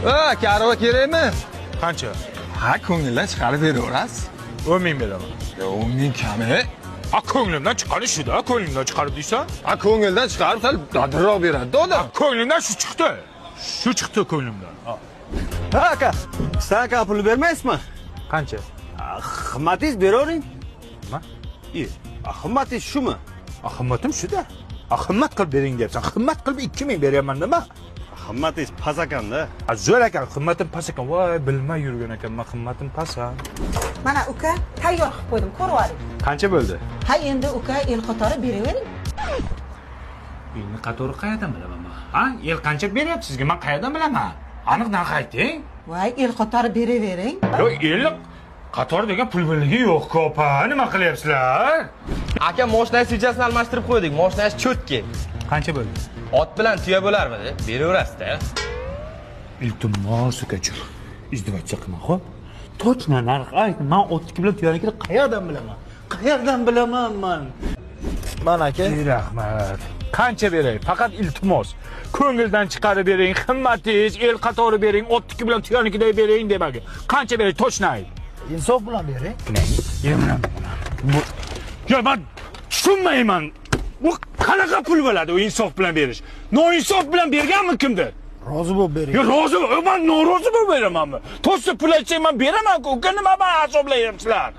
Ha, karva kerakmi? Qancha? Ha, ko'ngildan chiqarib beraverasiz. 10 ming beraman. Yo, 10 ming kam, e? Ha, ko'nglimdan chiqqani shu-da, ko'nglimdan chiqarib deysan? Ha, ko'ngildan chiqarib sal dadilroq beradi odam. Ko'nglimdan shu chiqdi. Shu chiqdi ko'nglimdan. Ha. Ha aka, aka pul bermaysizmi? Qancha? Qimmatingiz beravering. Nima? Qimmatingiz shumi? Qimmatim shu-da. Qimmat qilib bering deyapsan. Qimmat qilib 2000 beryapman nima? Qimmatingiz past ekanda. Zo'r ekan, qimmatim past ekan. Voy, bilmay yurgan ekanman, qimmatim past. Mana uka, tayyor qilib qo'ydim, ko'rib oling. Qancha bo'ldi? Ha, endi uka el qatori beravering. Elni qatori qayerdan bilaman man? Ha, el qancha beryapti sizga? Men qayerdan bilaman? Aniq narx ayting. Voy, el qatori beravering. Yo'q, el qatori degan pul birligi yo'q-ku, opa. Nima qilyapsizlar? Aka, moshinani svechasini almashtirib qo'ydik. Moshinasi cho'tki. Qancha bo'ldi? Ot bilan tuya bo'larmidi? Beraverasiz-da. Iltimos, ukajon. Издеваться qilma, xo'p? Точно narx ayt. Men otniki bilan tuyanikini qayerdan bilaman? Qayerdan bilaman man? Mana aka. Rahmat. Qancha beray? Faqat iltimos. Ko'ngildan chiqarib bering, himmatingiz, el qatori bering, otniki bilan tuyanikiday bering demagi. Qancha beray? Точно ayt. Insof bilan bering. Bu Ya men tushunmayman. Bu qanaqa pul bo'ladi u insof bilan berish? Noinsof bilan berganmi kimdir? Rozi bo'lib bering. Yo, rozi, man norozi bo'lib beramanmi? To'sa pul aytsang men beraman-ku. Uka, nima man azoblayapsizlar?